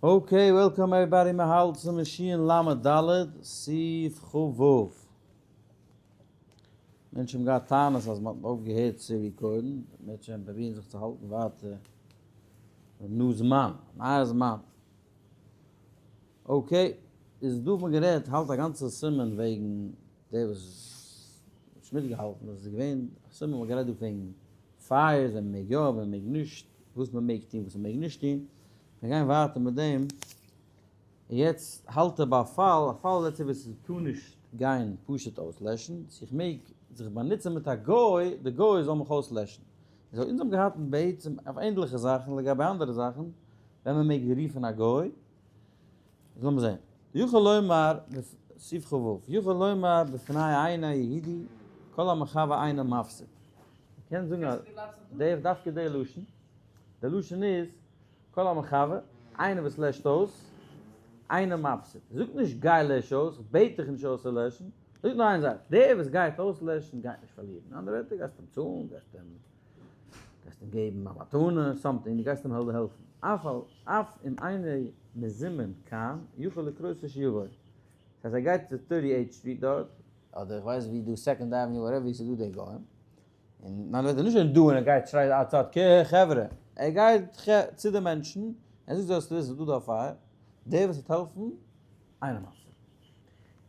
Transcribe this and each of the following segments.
Okay, welcome everybody, מען האלט צום שין ל' ד', סעיף כ ו. מענטשן האבן געהאט טענות אז מען האט אויפגעהערט צו record ן, מענטשן פרובירן זיך צו האלטן ווייטער נו זמן, נייע זמן. Okay, איז דא האט מען גערעדט האלט א גאנצע סימן וועגן דער וואס האט נישט מיטגעהאלטן, דאס איז געווען א סימן מען האט גערעדט דא וועגן פייערס ווען מען מעג יא ווען מען מעג נישט, וואס מען מעג טון וואס מען מעג נישט טון, מיר גייען ווייטער מיט דעם, און יעצט האלט ער ביי א פאל, א פאל רעדט זיך וואס טאר נישט גיין פשוט אויסלעשן, צו איך מעג זיך באנוצען מיט א גוי, די גוי זאל מיך אויסלעשן. so אונז האבן געהאט בעצם אויף ענדליכע זאכן לגבי אנדערע זאכן, ווען מען מעג רופן א גוי, איז לאמיר זען, יכול לומר, סעיף כ ו, יכול לומר בפני אינו יהודי, כל המכבה אינו מפסיד. מ'קען זאגן אז דער דווקא די לשון, די לשון איז כל המכבה, איינער וואס לעשט אויס, אינו מפסיד. זאגט נישט גיי לעש אויס, איך בעט דיך נישט אויסצולעשן, זאגט נאר איין זאך, דער וואס גייט אויסלעשן גייט נישט פארלירן, אין אנדערע ווערטער גייסט אים צאלן, גייסט אים גייסט אים געבן א מתנה, something, דו גייסט אים העלפן. אף על אף אם אינו מזומן כאן, יכול לקרותו שיבוא. דאס הייסט ער גייט צו thirty eight street דארט, אדער איך ווייס ווי דא second avenue whatever ווי ס'איז דא די גוים, און ניין וועט ער נישט זיין דא און ער גייט שרייען א צד ק חברה, ער גייט צו די מענטשן, ער זאגט זאלסטו וויסן ס'איז דא דא א פייער, דער וואס וועט העלפן, איינער מפסיד.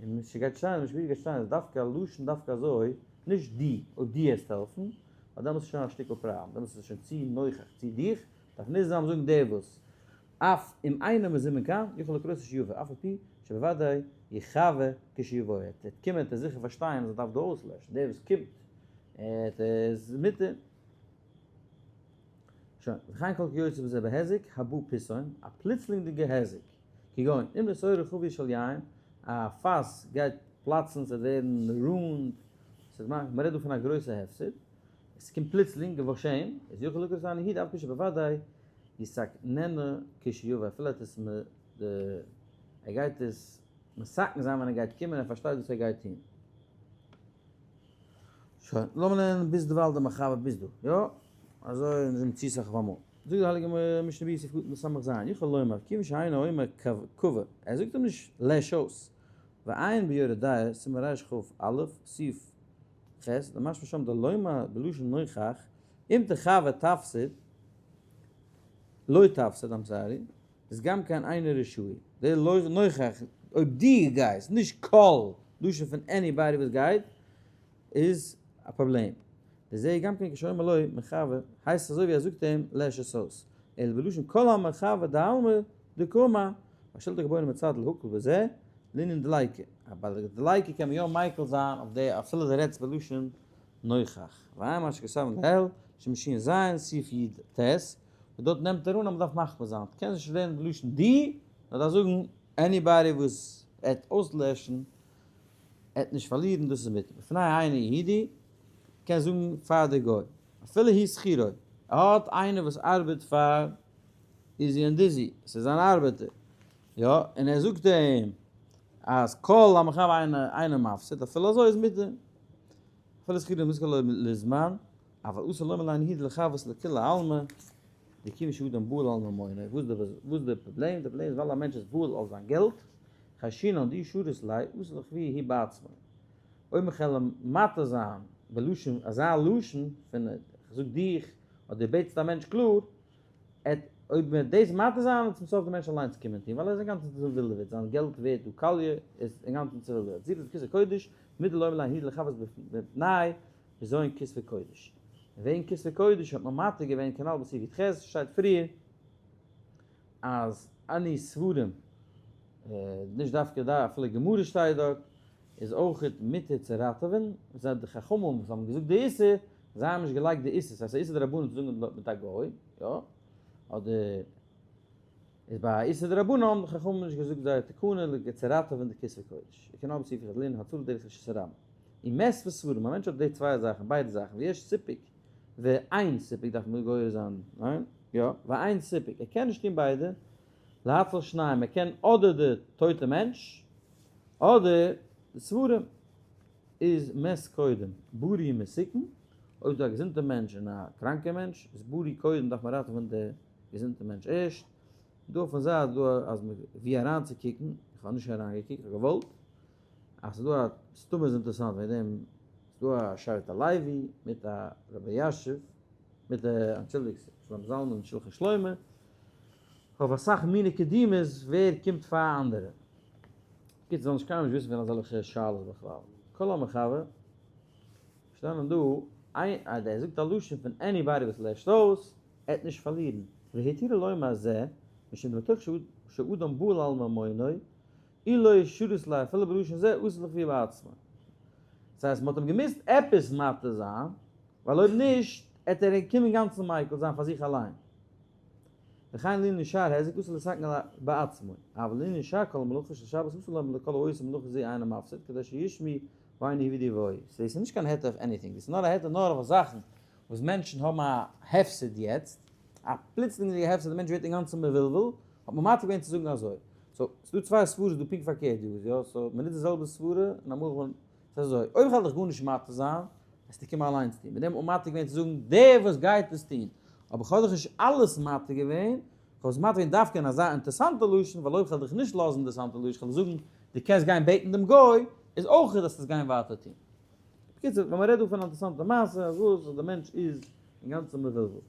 און ס'גייט שטיין, משפיע גייט שטיין אז דווקא א לשון דווקא אזוי, נישט דו, אויב דו העסט העלפן, ווייל דעמאלטס איז שוין א שטיקל פראבלעם, דעמאלטס איז עס שוין צו נוכח צו דיך, דארף נישט זיין זאגן דער וואס, אף אם אינו מזומן כאן, יכול לקרות שיבוא, אף על פי שבוודאי יכבה כשיבוא, ער וועט קומען וועט ער זיכער פארשטיין אז ער דארף דא אויסלעשן, דער וואס קומט ער איז מותר. שוין, וכן כל כיוצא בזה בהיזק הבא פתאום, א פלוצלינגדיגע היזק, כגון אם נתעורר חבית של יין, א פאס גייט פלאצן, ס'וועט ווערן רונד, ס'וועט מאכן, מ'רעדט דא פון א גרויסע הפסד, עס קומט פלוצלינג געשען, איז יכול לקרות אינו אף על פי שבוודאי יתקננה כשיבוא, אפילו האט עס מ ד, ער גייט עס מתקן זיין ווען ער גייט קומען, ער פארשטייט וואס ער גייט טון. שוין, לאמיר לערנען ביז דערווייל די מחבר ביז דא, יא? אזוי און זענען צו סאך אויף אמאל. זאגט די הייליגע משנה ברורה סעיף קטן סמך ז, יכול לומר, כיוון שאינו אומר כבה, ער זאגט אים נישט לעש אויס, ועיין ביורה דעה, סימן רכ א, סעיף ח, דמשמע שם דלומר בלשון נוכח, אם תכבה תפסיד, לא תפסיד, I'm sorry, איז גם כן אינו רשאי, דער לא נוכח, אויב דו גייסט, נישט כל לשון פון anybody וואס גייט, איז א פראבלעם. וזה גם כן כשאומר לו מכבה, הייסט אזוי ווי ער זאגט אים לעש עס אויס, אלא בלשון כל המכבה דעלמא דקאמר, והשלטון גבוהים מצד להקל בזה, לענין דליקה, אבער ביי דליקה קען מען יא מיקל זיין אויף די אפילו די רעדסט בלשון נוכח. ועיין מה שכתבנו לעיל, שמשין ז', סעיף י ט, און דארט נעמט ער אן אז מ'דארף מחמיר זיין, קענסט נישט רעדן בלשון די, נאר דארפסט זאגן anybody וואס עט אויסלעשן עט נישט פארלירן דאס איז מותר בפני אינו יהודי, קענסט זאגן פאר די גוי אפילו הוא שכירו, ער האט איינער וואס ארבעט פאר איזי און דיזי, עס איז זיין ארבעטער, יא, און ער זאגט אים אז כל המכבה אינו מפסיד אפילו אזוי איז מותר, אפילו שכירו מושכר לו לזמן. אבל אסור לומר לאינו יהודי לכבות לכולי עלמא, דכיוון שאדם בהול על ממונו, וואס איז די פראבלעם? די פראבלעם איז ווייל א מענטש איז בהול אויף זיין געלט, חיישינן דאי שרית ליה, אסור לחבי הוא בעצמו. אויב מען קען אים מתיר זיין בלשון, אזא לשון פון איך זאג דיך, אדער דו בעטסט א מענטש קלאר, עט אויב מען וועט דאס מתיר זיין וועט צום סוף די מענטש אליינס קומען טון, ווייל ער איז אינגאנצן צעווילדעוועט, זיין געלט ווערט דא קאליע, ער איז אינגאנצן צעווילדעוועט. זירא דכתבי קודש, מידי לא אמר לאינו יהודי לכבות בפני בזיון כתבי קודש. און וועגן כתבי קודש האט מען מתיר געווען כנל בסעיף י ח, שטייט פריער אז אני ספרים, נישט דווקא דא, אפילו גמרא שטייט דארט, איז אויכעט מותר צו ראטעווען, זיי די חכמים וואס האבן געזאגט די איסור, זיי האבן נישט געלייגט די איסור, ס'הייסט א איסור דרבנן צו זאגן מיט א גוי, יא, אדער איז ביי א איסור דרבנן האבן די חכמים נישט געזאגט זייער תקנה צו ראטעווען די כתבי קודש, וכנל בסעיף י ח לענין הצלה דרך רשות הרבים. און מת וספרים, א מענטש האט די צוויי זאכן, ביידע זאכן, ויש סיפוק, ואין סיפוק דארף מען גורר זיין, ניין? יא, ואין סיפוק, ער קען נישט טון ביידע, להציל שניים, ער קען אדער די טויטע מענטש, אדער די ספרים, איז מת קודם, בריא מסוכן, אויב איז דא א געזונטע מענטש און א קראנקע מענטש, איז בריא קודם דארף מען ראטעווען די געזונטע מענטש ערשט. דא אויפן זייט איז דא אז ווי אריינצוקוקן, איך האב נישט אריינגעקוקט, איך האב געוואלט, אז ס'איז דא א, מסתמא איז אינטערעסאנט וועגן דעם, ס'איז דא א שבט הלוי מיט א רבי אלישיב, מיט די, אנטשולדיגט, שלמה זלמן און שלחן שלמה, אויף אסאך מיני קדימות ווער קומט פאר אנדערע. בקיצור זאל נישט קיינער נישט וויסן פון אזעלכע שאלות בכלל. כל המחבר, שטאנען דא, איין, אז ער זאגט א לשון פון anybody וואס לעשט אויס, ער וועט נישט פארלירן. והתירו לומר זה, משום דבטוח שאדם בועל על ממונו, אי לא שרית ליה אפילו בלשון זה אסור לחבי' בעצמו. דאס הייסט מ'האט אים געמוזט עפעס מתיר זיין, ווייל אויב נישט עט ער קומען אינגאנצן מיקל זיין פאר זיך אליין. וכן לענין שער היזק אסור לתקן בעצמו, אבל לענין שער כל מלאכה של שבת אסור לומר לכל העושה מלאכה זו אינו מפסיד כדי שישמעו ואינו הוא דיבוי. סאו דאס איז נישט קיין היתר אויף anything, דאס איז נאר א היתר נאר אויף זאכן וואס מענטשן האבן א הפסד יעצט, א פלוצלינגדיגע הפסד, די מענטש ווערט אינגאנצן מבולבל, האט מען מתיר געווען צו זאגן אזוי. so, ס'דא צוויי סברות דא פונקט פארקערט דא, יא, so מ'נוצט די זעלבע סברה און אמאל ווען, ס'איז אזוי, אויב כ'וועל דיך גארנישט מתיר זיין, וועסטו קומען אליינס טון, מיט דעם האט מען מתיר געווען צו זאגן דער וואס גייט עס טון, אבער כ'האב דיך נישט אלעס מתיר געווען, כ'האב עס מתיר געווען דווקא אין אזא אינטערסאנטע לשון, ווייל אויב כ'וועל דיך נישט לאזן אינטערסאנטע לשון, כ'וועל זאגן דו קענסט גיין בעטן דעם גוי, איז אויך וועסטו עס גיין ווייטער טון. בקיצור, ווען מ'רעדט דא פון א אינטערסאנטע מעשה, אז וואס, אז דער מענטש איז אינגאנצן מבולבל.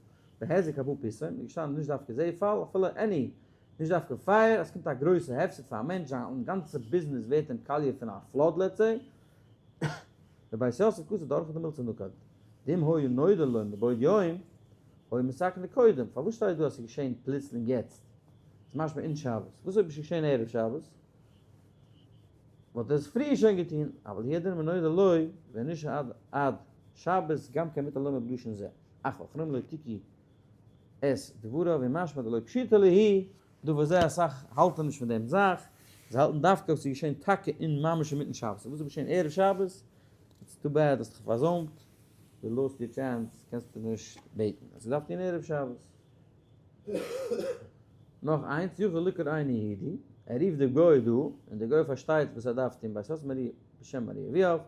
בהיזק הבא פתאום, איז געשטאנען נישט דווקא זה פאל, אפילו any, נישט דווקא פייער, אז ס'קומט א גרויסע הפסד פאר א מענטש, זיין גאנצע ביזנעס ווערט אים קאליע פון א flood let's say, דבית יוסף כתב דאורחא דמילתא נקט, דאם היה נודע לו מבעוד יום, היה מתקנו קודם, פארוואס שטייט דא אז ס'איז געשען פלוצלינג יעצט? ס'איז משמע אין שבת, וואס אויב איז שוין געשען ערב שבת? וואלט ער עס פריער שוין געטון, אבל הוא הדין אם נודע לו, ונשהה עד עד שבת גם כן מותר לומר בלשון זה. אך ואחרונים לא העתיקו את דבריו ומשמע דלא פשיטא להו, דא וואס זיי אסאך האלטען נישט פון דעם זאך, זיי האלטן דווקא אויב ס'איז געשען טאקע אין ממש אינמיטן שבת, און וואס איז געשען ערב שבת, it's too bad האסט דיך פארזוימט, דו lost your chance, קענסטו נישט בעטן, האסט געדארפט טון ערב שבת. נאך איינס, יכול לקרוא אינו יהודי, ער רופט די גוי דא, און די גוי פארשטייט וואס ער דארף טון, בית יוסף מרי בשם מרי אביו,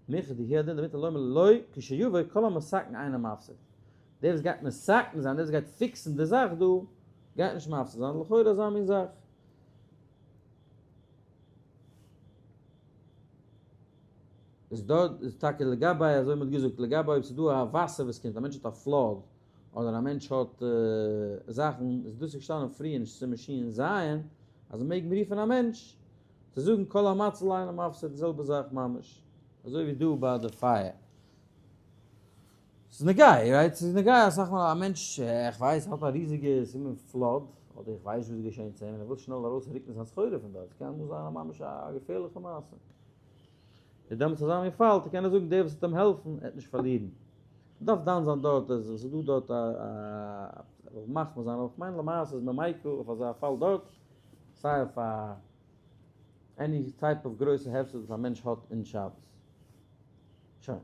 מיכאל די הידען דמיתא לומר לו כשיבוא כל המתקן אינו מפסיד. דער וואס גייט מתקן זיין, דער וואס גייט פיקסן די זאך דא, גייט נישט מפסיד זיין, לכאורה אזא מין זאך. איז דא איז טאקע לגבי אזוי מ'האט געזאגט לגבי אויב ס'איז דא א וואסער וואס קומט, א מענטש האט א flood, אדער א מענטש האט זאכן, איז דאס געשטאנען פריער נישט צו מאשין זיין, אז מ'מעג רופן א מענטש צו זאגן כל המציל אינו מפסיד די זעלבע זאך ממש אזוי ווי דא ביי די פייער. ס'איז נוגע, right? ס'איז נוגע אסאך מאל א מענטש, איך ווייס, האט א ריזיגע סימן flood, אדער איך ווייס נישט וואס איז געשען צו אים, און ער וויל שנעל ארויס רוקן זיין סחורה פון דארט, ס'קען אמאל זיין ממש א געפערליכע מעשה. איז דעמאלטס אזא מין פאל, קען ער זאגן דער וואס וועט אים העלפן, ער וועט נישט פארלירן. מ'דארף דן זיין דארט אז עס איז דא דארט א א מחמיר זיין, אבער כ'מיין למעשה איז מען מיקל אויף אזא פאל דארט, סיי אויף א any type of גרויסע הפסד וואס א מענטש האט אין שבת. שוין.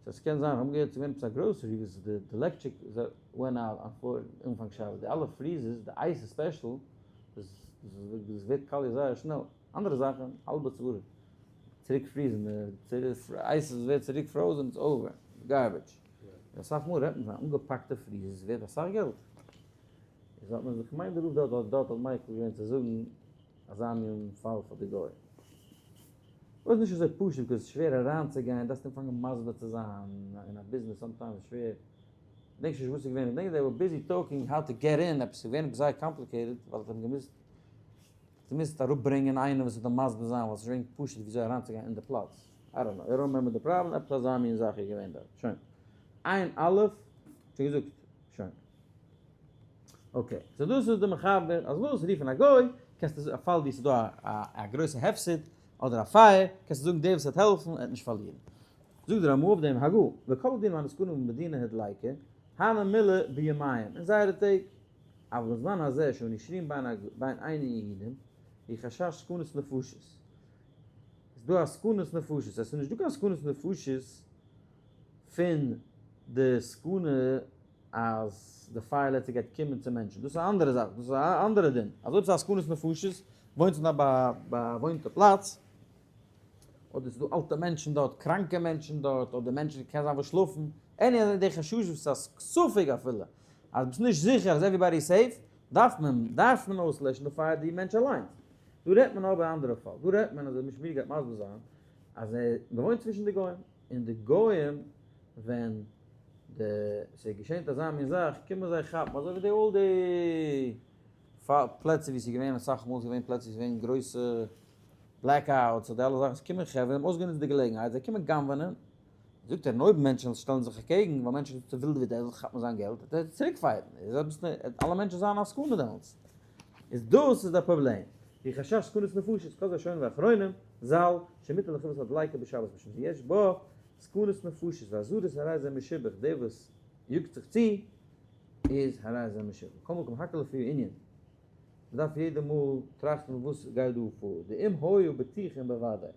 so ס'קען זיין, כ'האב געהערט ס'איז געווען עפעס א גראסערי וואס די electric went out אנפאנג שבת, די אלע freezers, די ice special, דאס ווערט קאליע זייער שנעל, אנדערע זאכן האלבע צרה, צוריק פריזן, ice וואס ווערט צוריק frozen איז over, garbage. אסאך מאל רעדט מען פון א אנגעפאקטע freezer, ס'איז ווערט אסאך געלט. איז האט מען זיך, כ'מיין די רב דארט האט דארט האט מיקל געווען צו זאגן אזא מין פאל פאר די גוים. וואס איז נישט אזוי פשוט because ס'איז שווער אריינצוגיין, דארפסט אנפאנגען מסביר צו זיין אין א ביזנעס sometimes איז שווער, געדענק נישט וואס איז געווען, כ'דענק they were busy talking how to get in, עפעס איז געווען זייער complicated ווייל זיי האבן געמוזט געמוזט אראפברענגען איינעם וואס וועט אים מסביר זיין ווייל ס'איז נישט געווען פשוט וויאזוי אריינצוגיין אין די פלאץ, I don't know, I don't remember the problem, עפעס אזא מין זאך איז געווען דארט, שוין. עין א', שוין געזאגט, שוין. okay, so דאס איז די מחבר, אז ווילסט רופן א גוי, קענסטו א פאל ווי ס'איז דא א גרויסע הפסד, אדער א פייער, קענסטו זאגן דער וואס וועט העלפן וועט נישט פארלירן. זאגט דער רמ"א אויף דעם הגה, וכל הדינים הנזכרים במדינה הדליקה, הני מילי בימיהם, אין זייערע טעג, אבל בזמן הזה שאנו שרויים בין אינו יהודים, היא חשש סכנת נפשות. איז דא א סכנת נפשות, עס איז נישט דא קיין סכנת נפשות פון די סכנה אז די פייער לעצער גייט קומען צו מענטשן, דאס איז א אנדערע זאך, דאס איז א אנדערע דין, אז אויב ס'איז א סכנת נפשות, וואוינסט אין א באוואוינטע פלאץ, אדער ס'איז דא אלטע מענטשן דארט, קראנקע מענטשן דארט, אדער מענטשן קען זיין וואס שלאפן, any די חששות וואס איז א ספק אפילו, אז ביסט נישט זיכער אז everybody is safe. דארף מען דארף מען אויסלעשן די פייער די מענטש אליינס. דא רעדט מען אבער א אנדערע פאל, דא רעדט מען אז דער משמיר גייט מסביר זיין אז ער וואוינט צווישן די גוים, און די גוים ווען די ס'איז געשענט אזא מין זאך קומען זיי כאפן אזוי ווי די all די פלעצער ווי ס'איז געווען אסאך מאל ס'איז געווען פלעצער ווי ס'איז געווען גרויסע blackouts אדער אלע זאכן, ס'קומען חברה האבן אויסגענוצט די געלעגנהייט זיי קומען גנב'נען. זאגט ער, און אויב מענטשן שטעלן זיך אקעגן, ווייל מענטשן זענען צו ווילד ווי דער זאל כאפן זיין געלט, וועט ער צוריק fight ן, איז עפעס נישט, אלע מענטשן זיין א סכנה דעמאלטס. איז דאס איז דער פראבלעם. די חשש סכנת נפשות, כל זה שוין ואחרונים, זל, שמותר לכבות הדליקה בשבת משום שיש בה סכנת נפשות, ואזהרת הרי זה משובח, דער וואס יאגט זיך צו, איז הרי זה משובח. מכל מקום הכל לפי הענין. מ'דארף יעדע מאל טראכטן וואס גייט דא פאר, דאם היו בטוחים בוודאי.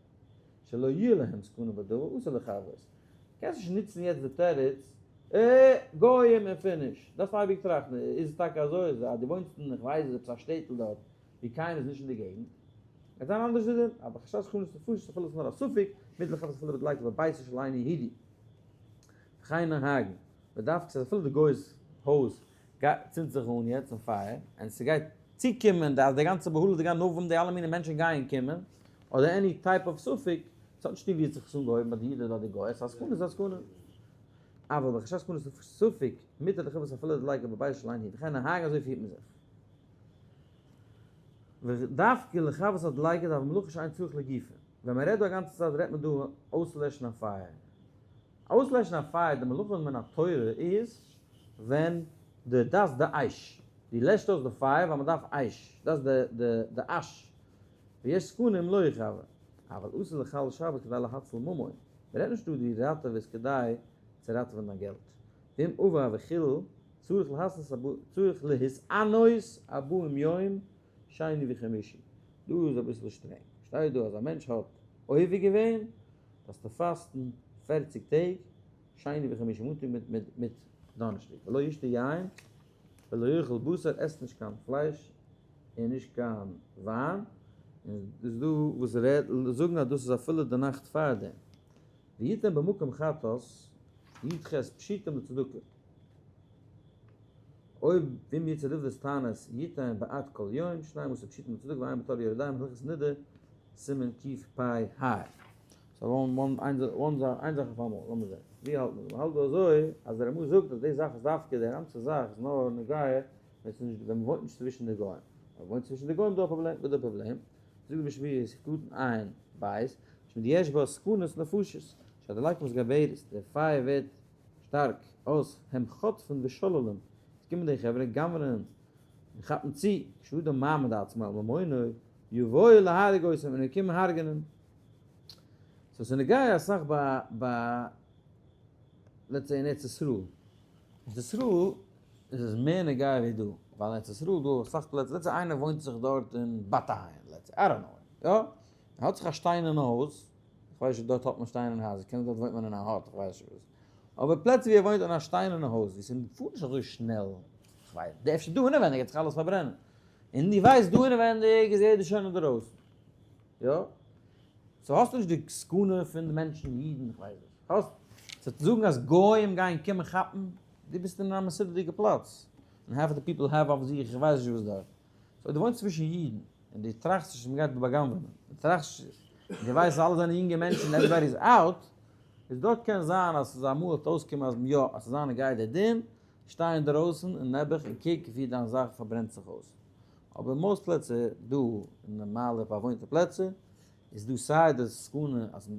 שלא יהיה להם סכנה בדבר אסור לכבות. קענסט נישט נוצן יעצט די תירוץ אה גוים און finish. דארפסט אייביג טראכטן איז עס טאקע אזוי אז דו וואוינסט אין איך ווייס עפעס א שטעטל דארט ווי קיינער איז נישט אין די געגנט וועט זיין אנדערש די דין אבער חשש סכנת נפשות אפילו עס איז נאר א ספק מותר לכבות אפילו בדליקה בביתו של אינו יהודי וכן נוהגין ודווקא ס'איז אפילו די גוי'ס הויז צינדט זיך אן יעצט אין פייער און ס'גייט צוקומען אז די גאנצע בהלה די גנבים די אלע מיני מענטשן גייען קומען אדער any type of ספק, ס'האט נישט צוטון ווי עס האט זיך עס אנגעהויבן ביי די איד אדער ביי די גוי, עס איז א סכנה איז א סכנה. אבל בחשש סכנת ספק, מותר לכבות אפילו דליקה בבית של אינו יהודי, וכן נוהגין אזוי פירט מען זיך. ודווקא לכבות הדליקה דארף מלאכה שאין צריך לגופה. ווען מען רעדט דא א גאנצע צייט רעדט מען דא אויסלעשן א פייער. אויסלעשן א פייער די מלאכה מן התורה איז ווען די דאס די אש, די לעשט אויס די פייער ווייל מען דארף אש, דאס די די אש ויש סכנה אם לא יכבה, אבל אסור לחלל שבת כדי להציל ממון, מען רעדט נישט דא דו ראטעוועסט כדי צו ראטעווען דיין געלט, ואם עבר וחילל צריך צריך להתענות ארבעים יום שני וחמישי, דא איז אביסל שטרענג, שטייט דא אז א מענטש האט עובר געווען, דארפסטו פאסטן פערציג טעג, שני וחמישי, מאנטאג מיט דאנערשטאג, ולא ישתה יין ולא יאכל בשר, עסט נישט קיין פלייש און נישט קיין וויין, און איז דא וואס זאגן אז דאס איז אפילו די נאכט פאר דעם, ויתן במקום חטאת י ח פשיטים לצדקה, אויב ואם יצא לפדות תענית יתן בעד כל יום שנים עשר פשיטים לצדקה ועיין בתור יורה דעה הלכות נדה סימן קפ ה. so איין זאך אויף אמאל, לאמיר זען, ווי האלט מען דא? מען האלט דא אזוי אז דער רמא זאגט אז די זאך איז דווקא די גאנצע זאך איז נאר נוגע ווען ס'איז נישט ווען מ'וואוינט נישט צווישן די גוים. אויב מ'וואוינט צווישן די גוים איז דא א פראבלעם. וואס איז די פראבלעם? זאגט די משנה סעיף קטן ע' בית, משום דיש בה סכנת נפשות, שהדלקה מתגברת, די פייער ווערט שטארק, אז הם חוטפין ושוללים, עס קומען די חברה גנב'נען און כאפן צו, כשאדם מעמיד עצמו על ממונו, יבואו להרוג אותם, און קומען הרג'נען. so ס'איז נוגע אסאך ביי ביי let's say אין ארץ ישראל. ארץ ישראל איז עס מער נוגע ווי דא, ווייל אין ארץ ישראל איז דא אסאך פלעצער, let's say איינער וואוינט זיך דארט אין בת עין, let's say, I don't know, יא, ער האט זיך א שטיינערנע הויז, איך ווייס נישט דארט האט מען שטיינערנע הייזער, קען זיין דארט וואוינט מען אין א hut, איך ווייס נישט וואס, אבער פלעצער ווי ער וואוינט אין א שטיינערנע הויז, ווי ס'פארט נישט אזוי שנעל, איך ווייס, אפשר דא אינעווענדיג גייט זיך אלעס פארברענען, און דו ווייסט דא אינעווענדיג איז יעדער שוין אינדערויסן, יא, so האסט נישט די סכנה פון די מענטשן, אידן, איך ווייס וואס, האסט צו זאגן אז גוים גייען קומען כאפן דו ביסט אין א מסודר'דיגע פלאץ, און half the people have אויף זיך, איך ווייס נישט וואס דארט. so דו וואוינסט צווישן אידן, און דו טראכסט נישט אז מ'גייט דא בא'גנב'ענען, דו טראכסט נישט, און דו ווייסט אז אלע זענען יונגע מענטשן און everybody איז out, איז דארט קען זיין אז ס'איז אמאל וועט אויסקומען אז יא, אז ס'איז זיין גייט דער דין, שטיי אינדערויסן און נעבעך און קוק ווי דיין זאך פארברענט זיך אויס. אבער most פלעצער דא, אין נארמאלע באוואוינטע פלעצער, איז דא סיי די סכנה אז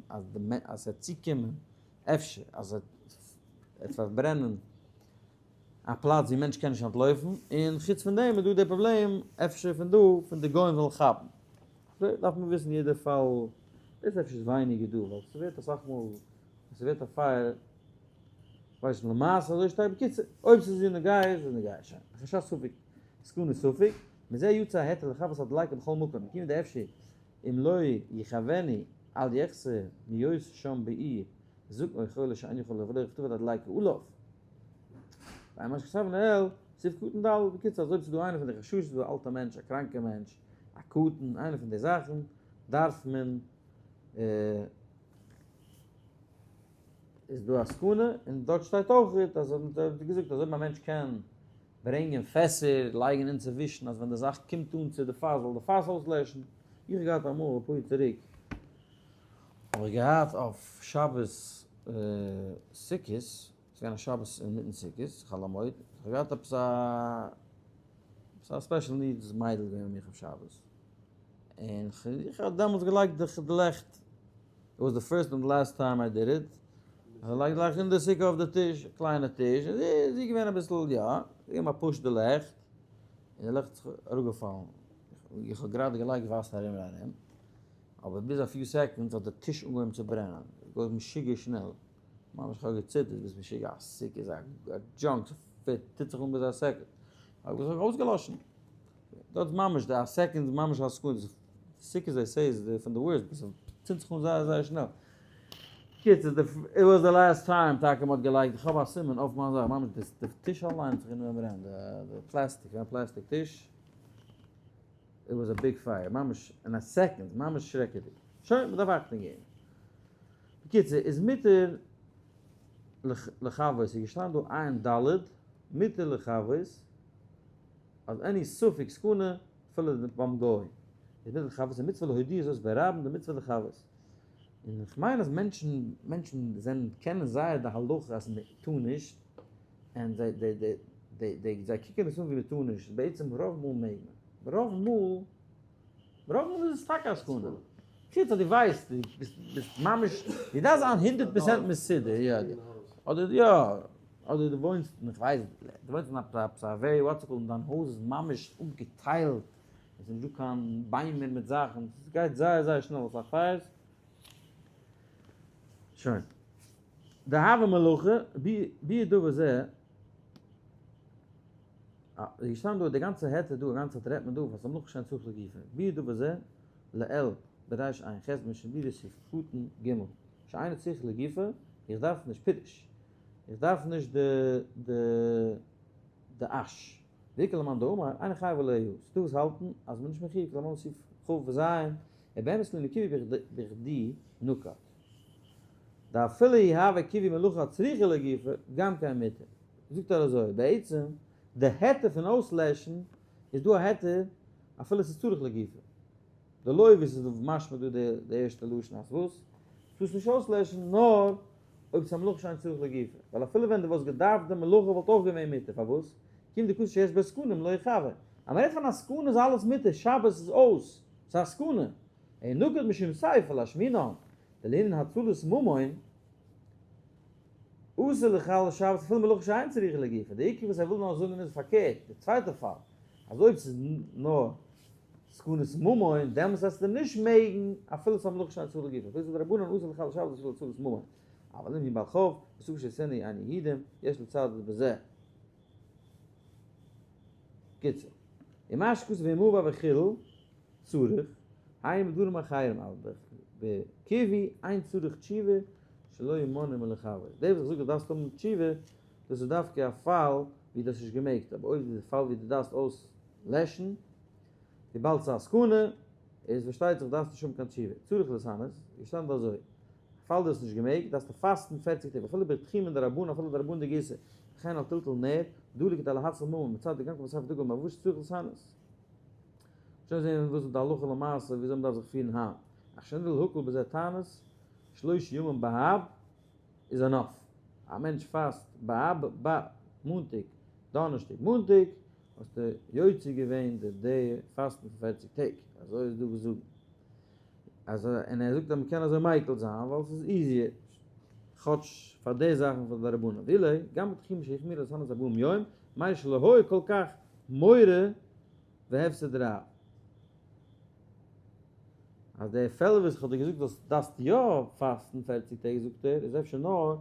אז ס'וועט צוקומען אפשר אז עס וועט פארברענען א פלאץ ווי מענטש קען נישט אנטלויפן, און חוץ פון דעם איז דא די פראבלעם אפשר פון דא פון די גוים וועלן כאפן. אזוי דארף מען וויסן יעדע פאל, דאס אפשר איז ווייניגער דא ווייל ס'ווערט אסאך מאל ווען ס'ווערט א פייער, כ'ווייס נישט למעשה אזוי שטארק, בקיצור אויב ס'איז נוגע איז עס נוגע, שוין, חשש ספק, סכנה ספק, מזה יצא ההיתר לכבות הדליקה בכל מקום, כיוון דאפשר אם לא יכווני אל יחסר מהיות שם בעיר זקן או חולה שאין יכול לברוח ותאבד הדליקה עליו. ועיין מה שכתבנו לעיל, סעיף קטן ד', בקיצור אז אויב ס'איז דא איינער פון די חששות איז דא א אלטע מענטש א קראנקע מענטש א קטן איינער פון די זאכן דארף מען איז דא א סכנה און דארט שטייט אויך אז האט געזאגט אז אויב א מענטש קען. ברענגען פעסער, לייגן אינצווישן אז ווען די זאך קומט אן צו די פאס זאל די פאס אויסלעשן. איך האב געהאט אמאל אפאר יאר צוריק האב איך געהאט אויף שבת סוכות, ס'איז געווען א שבת אינמיטן סוכות, חול המועד, איך האב געהאט עפעס א עפעס א special needs מיידל געווען מיט מיך אויף שבת, און איך האב דעמאלטס געלייגט די לעכט, it was the first and last time I did it, איך האב געלייגט די לעכט אין די סוכה אויף די טיש, קליינע טיש, און זי איז געווען אביסל יא, זי האט געגעבן א push די לעכט, און די לעכט איז אראפגעפאלן, איך האב גראדע געלייגט וואסער ארום און ארום, אבער ביז א few seconds האט די טיש אנגעהויבן צו ברענען, עס גייט משוגע שנעל, ממש איך האב געציטערט, ביסט משוגע, א סוכה איז א junk, ס'טוט זיך אן ביז א second, האב איך עס אויסגעלאשן, דארט איז ממש די א second איז ממש א סעקונדע, סוכה זיי say איז פון די worst, ס'צינדט זיך אן זייער זייער שנעל. קיצור, it was the last time טאקע מ'האט געלייגט, איך האב א סימן אויף מיין זאך, ממש די טיש אליין האט זיך גענומען ברענען, די פלעסטיק, געווען א פלעסטיק טיש, it was a big fire, ממש אין א second, ממש שרעקעדיג. שוין, מ'דארף אכטונג געבן. בקיצור, איז מותר לכבות, איז געשטאנען דא עין ד', מותר לכבות, אז any ספק סכנה, אפילו ביים גוי, איז מותר לכבות, און מצוה להודיע זאת ברבים, די מצוה לכבות. און איך מיין אז מענטשן, מענטשן זענען, קענען זייער די הלכה אז מען טאר נישט, און זיי, די, די, די, די, זיי קוקען עס אן ווי מען טאר נישט, בעצם רוב מאל מעג מען. רוב מאל, רוב מאל איז עס טאקע א סכנה. חוץ אז דו ווייסט, דו ביסט, ביסט ממש, דו דארפסט זיין 100% מסודר, יא, אדער יא, אדער דו וואוינסט, איך ווייס, דו וואוינסט אין א very what's called, דיין הויז איז ממש אפגעטיילט, עס איז נישטא קיין ביימער מיט זאכן, עס גייט זייער זייער שנעל אסאך fires. שוין. די הווה מלאכה, בי דא וזה, אה, איז געשטאנען דא די גאנצע היתר דא, א גאנצע צייט רעדט מען דא וואס המלאכה שאין צריך לגופה, בי דא וזה, לעיל בריש עין ח' משנה בי דסעיף קטן ג', שאינו צריך לגופה, איך דארף נישט פירוש, איך דארף נישט די די די אש. ועיקר למאן דאמר, אינו חייב עליה, ס'דא וואס האלטן אז מ'איז נישט מחיוב כלמאן סעיף כ ו ז, ובאמת לא נקיבי בכדי נקט. דאפילו יהווה כיבוי מלאכה הצריכה לגופה, גם כן מותר. זאגט ער אזוי, בעצם די היתר פון אויסלעשן איז דא א היתר אפילו ס'איז צריך לגופה. די לוי' ווי ס'איז משמע דא די ערשטע לשון אז וואס? טארסט נישט אויסלעשן נאר אויב ס'איז א מלאכה שאין צריך לגופה, ווייל אפילו ווען דו וואלסט געדארפט די מלאכה וואלט אויך געווען מותר, פארוואס? כיון דכתיב שיש בו סכנה אם לא יכבה. אז מ'רעדט פון א סכנה איז אלעס מותר, שבת איז אויס, ס'איז א סכנה. אין נקט משום סיפא להשמינן, דלענין הצלת ממון, אסור לחלל שבת אפילו מלאכה שאין צריכה לגופה, די עיקר וואס ער וויל נאר זאגן איז פארקערט, די צווייטע פאל, אז אויב ס'איז נאר סכנת ממון, דעמאלס וועסטו נישט מעגן אפילו ס'איז א מלאכה שאין צריכה לגופה, אפילו ס'איז דרבנן אסור לחלל שבת אפילו הצלת ממון, אבל אם הוא בעל חוב, וספק שיעשנו אין יהודים, יש לצדד בזה. קיצור. ומה שכתוב ואם עבר וחילל, צריך, היינו בדברים אחרים, אבל בכיבוי אין צריך תשובה שלא ימנע מלכבות. דאס וואס איך זאג אז דארפסט האבן תשובה, דאס איז דווקא א פאל ווי דו האסט נישט געמעגט, אבער אויב איז די פאל ווי דו דארפסט אויס לעשן, וויבאלד ס'איז א סכנה, איז פארשטייט זיך דארפסט נישט האבן קיין תשובה. צריך להתענות, געשטאנען דא אזוי, פאל דו האסט נישט געמעגט, דארפסטו פאסטן פערציג טעג, אפילו בתחומין דרבנן, אפילו דרבנן דגיסא, וכן על טלטול נר, דלוק כדי להציל ממון, מצד די גם כן בספר דגל מבוש צריך להתענות. שוין זעהן וואס איז די הלכה למעשה וויאזוי מ'דארף זיך פירן היינט. אך שנדל הקל בזה תענית, שלושה ימים באב איז enough. א מענטש פאסט באב ב מאנטאג, דאנערשטאג, מאנטאג, האסטו יוצא געווען די די פאסטן פון פערציג טעג. אזוי איז דא וואס זאגן. אז און ער זאגט אז מ'קען אזוי מיקל זיין ווייל ס'איז easier. כאטש פאר די זאכן פון די רבנן. ואילו, גם בתחום שהחמירו להתענות ארבעים יום, מילא שלא היה כל כך מורא והפסד רב. אז די פעלער וואס איך האב דיר געזאגט אז דארפסט יא פאסטן פערציג טעג זאגט ער איז אפשר נאר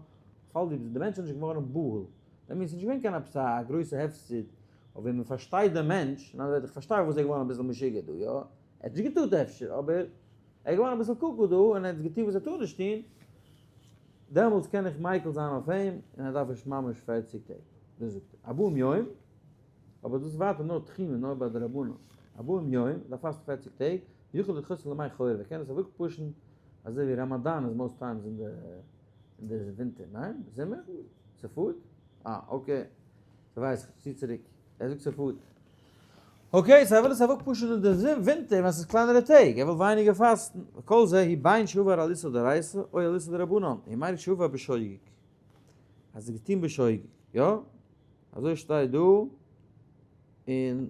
פאל די די מענטש איז נישט געווארן בהול דען איז נישט געווען קיין עפעס א גרויסע הפסד אבער ווען מען פארשטייט די מענטש אין אנדערע ווערטער איך פארשטיי פארוואס ער איז געווארן אביסל משוגע דא יא ער האט נישט געטארט אפשר אבער ער איז געווארן אביסל קוקו דא און ער האט געטון וואס ער טאר נישט טון דעמאלטס קען איך מיקל זיין אויף אים און ער דארף נישט ממש פערציג טעג דאס זאגט ער ארבעים יום. אבער דאס איז ווייטער נאר תחומין נאר ביי די רבנן, ארבעים יום, דארף פאסטן פערציג טעג, יכול לדחותן לימי חורף, ער קען עס אוועק push ן אזוי ווי ראמאדאן איז most times אין די אין די ווינטער, ניין? זומער? ס'פארט? אה okay, ס'ווייס איך, צי צוריק. ער זאגט ס'פארט. okay, so ער וויל עס אוועק push ן אין די ווינטער ווען ס'איז קלענערע טעג, ער וויל ווייניגער פאסטן. וכל זה הוא בין שעבר על איסור דאורייתא או על איסור דרבנן, און מיינט שעבר בשוגג. אז ס'איז געטון בשוגג, יא? אזוי שטייט דא אין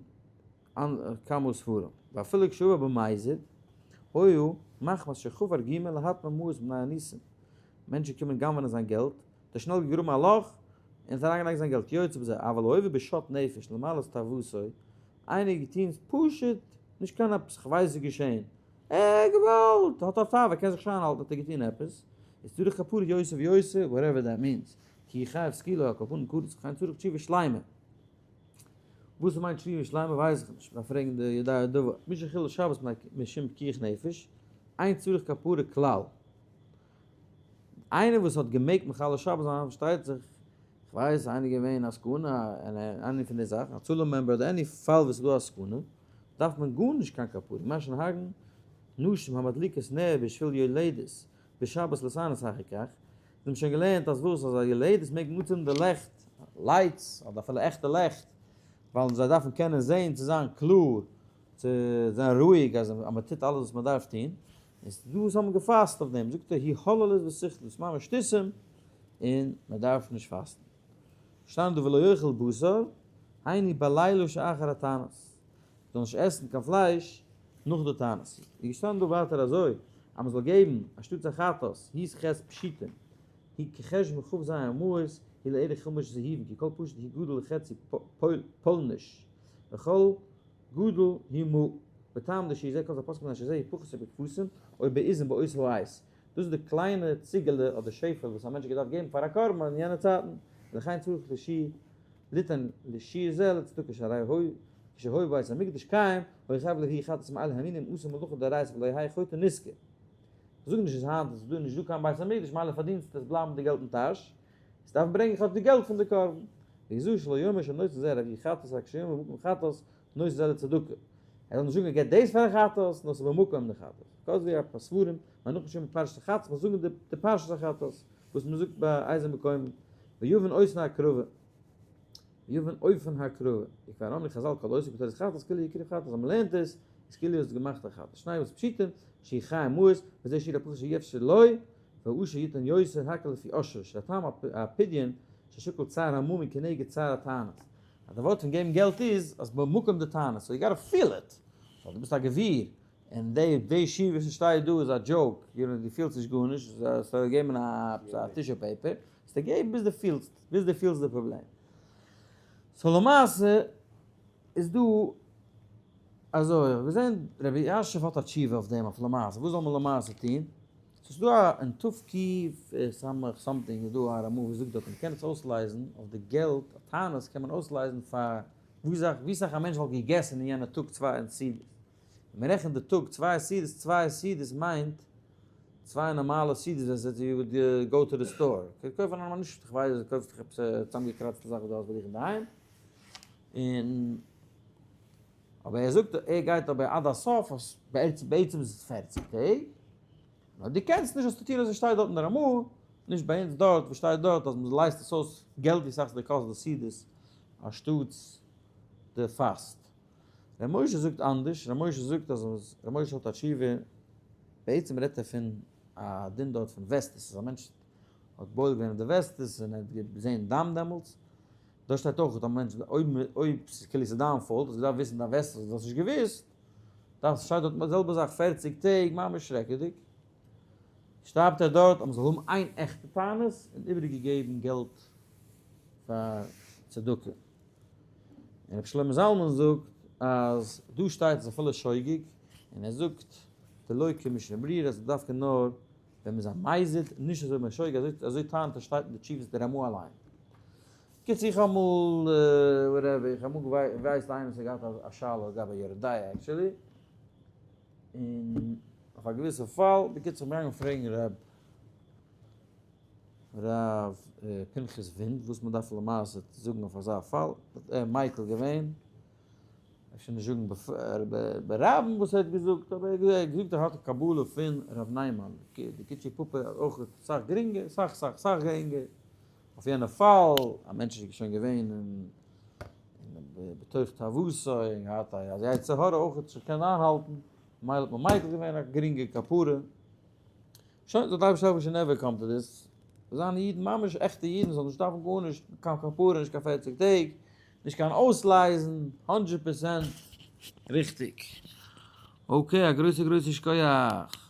כמה ספרים. ואפילו כשעבר במזיד, היה מחמת שחפר גומא להטמין מעות בני אנוסים. מענטשן קומען גנב'נען זיין געלט, האט ער שנעל געגראבן א לאך און האט אריינגעלייגט זיין געלט, יוצא בזה, אבל העובר בשאט נפש למלאות תאוותו, איינער געטוהן פשוט נישט קיין עפעס כ'ווייס איז געשעהן, ער האט געוואלט, האט א תאווה, קען זיך נישט איינהאלטן האט ער געטוהן עפעס, איז צריך כפרה יותר ויותר, whatever that means, כי חייב סקילה על כל פנים כרת וכן צריך תשובה שלימה. וואס מיינט תשובה שלימה ווייס איך נישט, מ'דארף פרעגן די יודעי הדבר, מי שחילל שבת משום פיקוח נפש, אין צריך כפרה כלל. איינער וואס האט געמעגט מחלל שבת זיין פארשטייט זיך, כ'ווייס איינער געווען א סכנה אין עני פון די זאכן, הצלה member אדער any פאל וואס איז דא א סכנה, דארף מען גארנישט קיין כפרה, מה שנהגן נשים המדליקות נר בשביל יולדת בשבת להתענות אחר כך, מיר האבן שוין געלערנט אז וואס אז א יולדת מעג אנצינדן די לעכט, lights, אדער אפילו עכטע לעכט, ווייל זיי דארפן קענען זען צו זיין קלאר, צו זיין רואיג אז מען טוט אלעס וואס מען דארף טון, און ס'איז דא וואס האבן געפאסט אויף דעם, זאגט ער היא הוללות ושכלות, דאס ממש שטותים, און מען דארף נישט פאסטן. שטייט דא ולא יאכל בשר, היינו בלילה שאחר התענית, זאל נישט עסן קיין פלייש נאך די תענית. איז געשטאנען דא ווייטער אזוי, אז מען זאל געבן אנשטאטס א חטאת, היא ח' פשוטים, היא כחשבון כ"ז מעות, היא לערך חמש זהובים, כי כל פשוט היא גדול לחצי פולניש, וכל גדול היא מעה, וטעם דשיעור זה כל זה פוסקים אז שזה פחות בכבשים או בעזים באותו העת. דאס איז די קליינע ציגעלע אדער שעפעלע וואס א מענטש האט געדארפט געבן פאר א קרבן אין יענע צייטן, ולכן צריך לשיעור ליתן לשיעור זה לצדקה שהרי הוי כשהוי בית המקדש קיים היה חייב להביא חטאת מאלה המינים עשה מלאכה דאורייתא ולא יהא חוטא נשכר. כ'זאג נישט אז היינט איז דא נישט דא קיין בית המקדש מילא פארדינסטו עס בלייבן די געלט אין טאש, עס דארף ברענגען כאטש די געלט פון די קרבן. ויזהר שלא יאמר שנותן זה להביא חטאת רק שיאמר במקום חטאת נותן זה לצדקה. ער זאל נישט זאגן ער געבט דאס פאר א חטאת, נאר ס'איז במקום די חטאת. כז ו א פאר ספרים, מנח נישט אין פרשת החטאת, מ'זאל זאגן די פרשת החטאת, וואס מ'זאגט ביי איזה מקום, ויבן אופן הקרבה. ויבן אופן הקרבה. וכבר אמרו חז"ל כל העוסק בתורת חטאת כאילו הקריב חטאת, אז מ'לערנט עס, איז כאילו האסט געמאכט א חטאת. שני וואס פשיטים, שהיא חיה מעות, וזה שיעור הפחות שאי אפשר לו, והעשיר יתן יותר הכל לפי עשרו, שהטעם הפדיון ששקל צער הממון כנגד צער התענית. אז די ווארט פון געבן געלט איז אז במקום די תענית, so you gotta feel it. so דו ביסט א גביר, און די די שיעור וואס ס'שטייט דא איז א joke, you know דו פילסט נישט גארנישט, זאלסטו געבן א tissue paper, זאלסטו געבן ביז דו פילסט, ביז דו פילסט די פראבלעם. so למעשה איז דא אזוי, איך האב געזען רבי יאשעף האט א תשובה אויף דעם אויף למעשה, וואס זאל מען למעשה טון? ס'איז דא א אין תק"ס something איז דא א רמ"א וואס זאגט דארט מ'קען עס אויסלייזן אויף די געלט, א תענית קען מען אויסלייזן פאר ווי סאך ווי סאך א מענטש וואלט געגעסן אין יענע טאג צוויי סעודות. ווען מ'רעכנט די טאג צוויי סעודות, צוויי סעודות מיינט צוויי נארמאלע סעודות ווען ס'איז you would go to the store. קויף א נארמאלע נישט כ'ווייס דו קויפסט דיך עפעס צוזאמגעקראצטע זאך וואס דו האסט ביי דיך אינדערהיים. און אבער ער זאגט ער גייט אבער עד הסוף אז בעצם איז עס פערציג טעג, נאר דו קענסט נישט זאלסטו טון אזוי שטייט דארט אין די רמ"א, נישט ביי אונז דארט וואס שטייט דארט אז מען לייזט עס אויס געלט ווי סאך ס'דיר קאסט די סעודות אנשטאטס די פאסט. ר' משה זאגט אנדערש, ר' משה זאגט אז ר' משה האט א תשובה, בעצם רעדט ער פון א דין דארט פון וסתות אז א מענטש האט בועל געווען אויף די וסתות און ער האט געזען דם דעמאלטס, דא שטייט אויך אז א מענטש אויב אויב ס'איז כאילו ס'איז דיין fault האסט געדארפט וויסן דיין וסתות דו האסט נישט געוויסט דארפסט שטייט דארט די זעלבע זאך פערציג טעג ממש שרעקעדיג שטארבט ער דארט אז מ'זאל האבן איין עכטע תענית און איבעריגע געבן געלט פאר צדקה און רבי שלמה זלמן זאגט אז דא שטייט אז אפילו שוגג און ער זאגט דלא כמשנה ברורה אז דווקא נאר ווען מ'איז א מזיד, נישט אזוי משוגע, אזוי אזוי טענה'ט ער שטייט אין די תשובות די רמ"א אליין. קיצור איך האב אמאל whatever, איך האב אמאל געווייסט איינער וואס האט געהאט א שאלה לגבי יורה דעה actually, און אויף א געוויסע פאל, בקיצור איך בין געגאנגען פרעגן ר' ר' פנחס ווינד וואס מ'דארף למעשה זאגן אויף אזא פאל, האט ער מיקל געווען. אפשר נישט זאגן ברבים וואס ער האט געזאגט, אבער ער האט געזאגט ער האט א קבלה פון ר' ניימאן, די קיטשי פאפא איז אויך סאך גרינגער, סאך סאך סאך גרינגער, אויף יענע פאל, א מענטש איז שוין געווען אין בתוך תאוותו און געהאט א יצר הרע אויך האט זיך געקענט איינהאלטן, ממילא האט מען מיקל געווען א גרינגע כפרה. שוין, זאל די אייבערשטער העלפן we should never come to this. זיין אידן ממש עכטע אידן זאלן נישט דארפן גארנישט, קיין כפרה, נישט קיין 40 טעג, נישט קיין אויסלייזן, 100% ריכטיג. Okay, א גרויסע גרויסע שכוח.